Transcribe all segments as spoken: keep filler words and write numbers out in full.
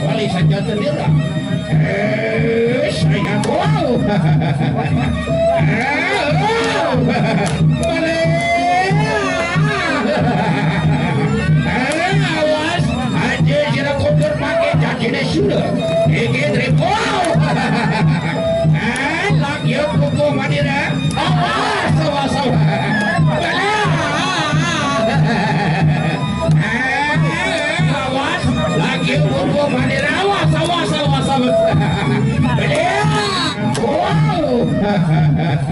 Balik saja sendiri. Eh, saya wow. Eh, wow. Balik. Eh, awas. Aja sira kudu pakai janjine sira. Iki trip. Wow. Eh, lagi pupuk Madura. Awas, awas, awas. Balik. Awas, lagi pupuk Madura. Awas, awas, awas, awas. Balik. Wow. Balik.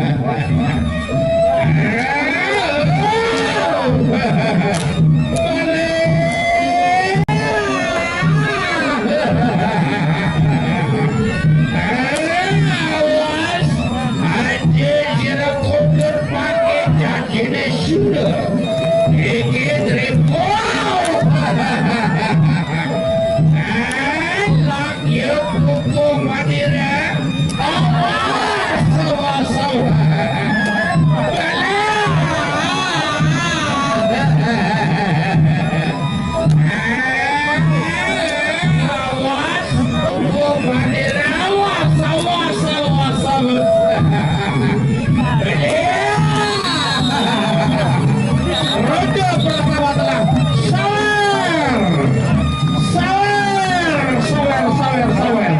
Awas, aja sira kudu pakai janjine sira. Iki trip. Eh, lagi pupuk Madura. Awas, awas, awas. Balik. Awas, pupuk Madura. Awas, awas, awas, awas. Balik. Roda pertama telah sawer. Sawer, sawer, sawer, sawer.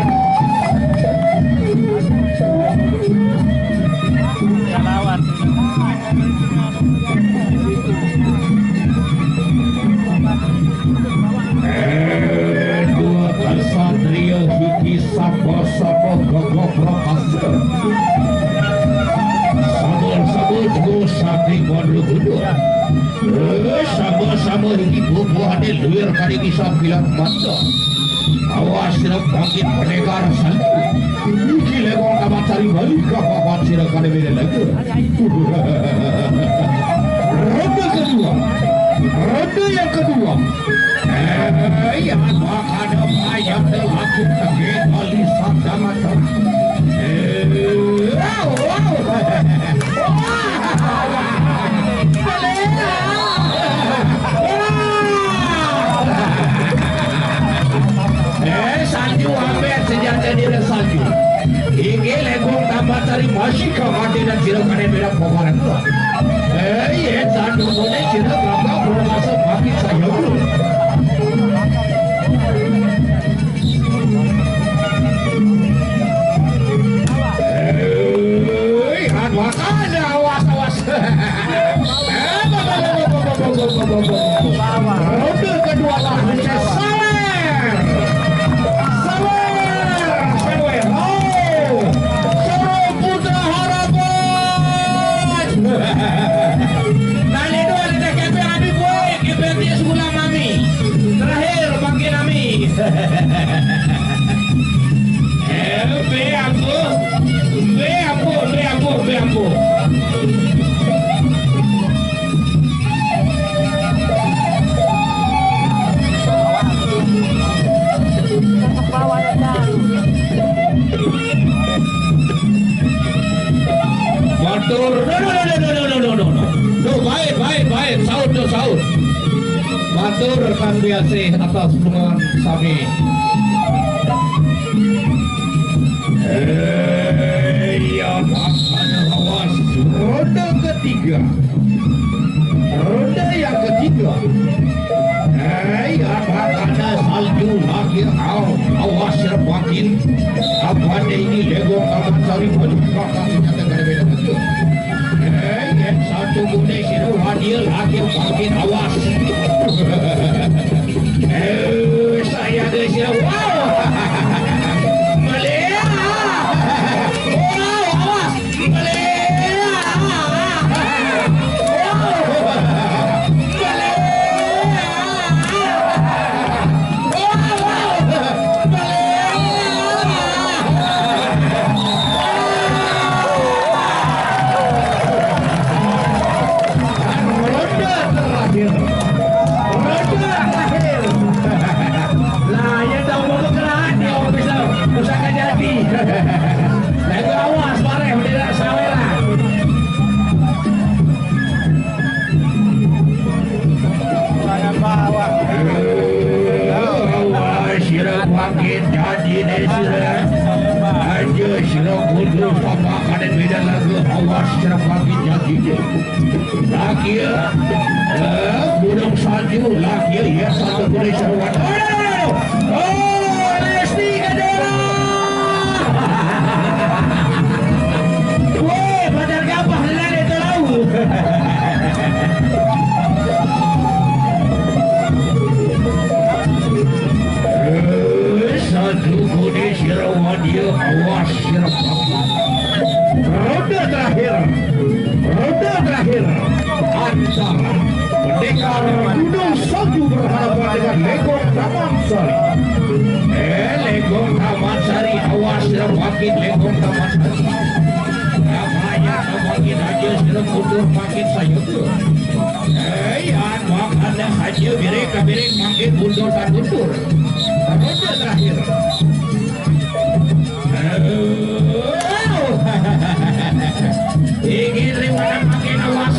Eh, dua kesatria iki sapa-sapa gagah prakasa. Sabar-sabar, Jero Sakti Pandhu Gundul. Eh, sama-sama iki bubuhane luwir kari bisa bilang mata. Awas sira bangkit pendekar satu. Iki lek wong tamat sari bali kapapat sira kane beda lagi. Ronde kedua. Ronde yang kedua. Eh, ya, makanya ayam lagi tege bali sabda mata. Eh, wow, wow. Eh, salju ambek senjata dia salju. Inggih legong tambah tari masih kau hati dan sira kane beda pokoran. Eh, iya, salju boleh sira bangga berasa mati saya dulu. Hei, awas, awas, awas. Ronde kedua lah, sawer. Sawer, sawer. Oh, Soro Putra Harapan. Nah, itu ada kepeng abi gue, kepeng dia sebelah mami. Terakhir, makin ami. Eh, be ampuh. Be ampuh, be ampuh, be ampuh. Matur, no, no, no, no, no, no, no, no, no, no. No, baik, baik, baik. Saut, no, saut. Matur kang biasih atas dukungan sami. Eh, ya, makanya awas. Ronde ketiga. Ronde yang ketiga. Eh, ya, makanya salju lagi. Au, awas ya, makin. Apa ini lego kawan sari baju kakak ini ada gara-gara. Eh, yang satu gune sira hadir, hadir makin awas. Eh, saya ada sira. Wow. Melihat. Wow, awas. Melihat. Wow. Melihat. Ronde terakhir. Lagi ya, eh, gunung salju, lagi ya, ya, satu gunung seruan. Aduh, aduh, aduh. Oh, Resti Kejora. Woi, pacar gabah, lari ke laut. Eh, satu gunung seruan, dia awas, seruan. Ronde terakhir, ronde terakhir antara pendekar Gunung Salju berhadapan dengan Legong Taman Sari. Eh, Legong Taman Sari, awas, sira makin Legong Taman Sari. Namanya makin aja, sira mundur makin sayur. Eh, yan, makanya aja birik, birik makin mundur tak mundur. Ronde terakhir. Aduh. Iki liwat makin awas.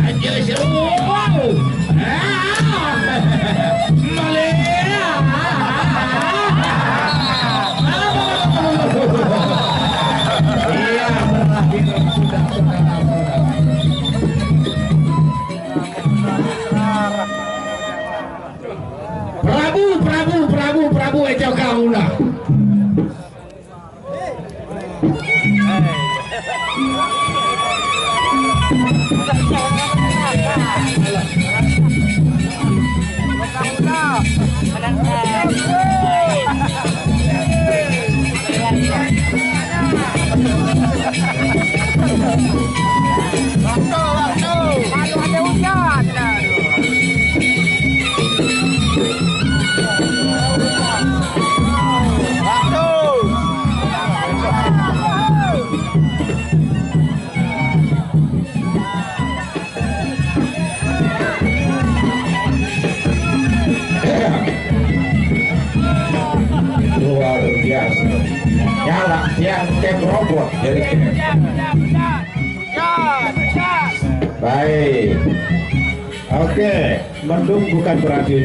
Aja seru. Ah. Malih. Iya, berakhir sudah, saudara-saudara. Prabu, Prabu, Prabu, Prabu, eco kaula. Luar biasa. Nyala tiang, cek robot. Jadi, baik. Oke, mendung bukan berarti hujan.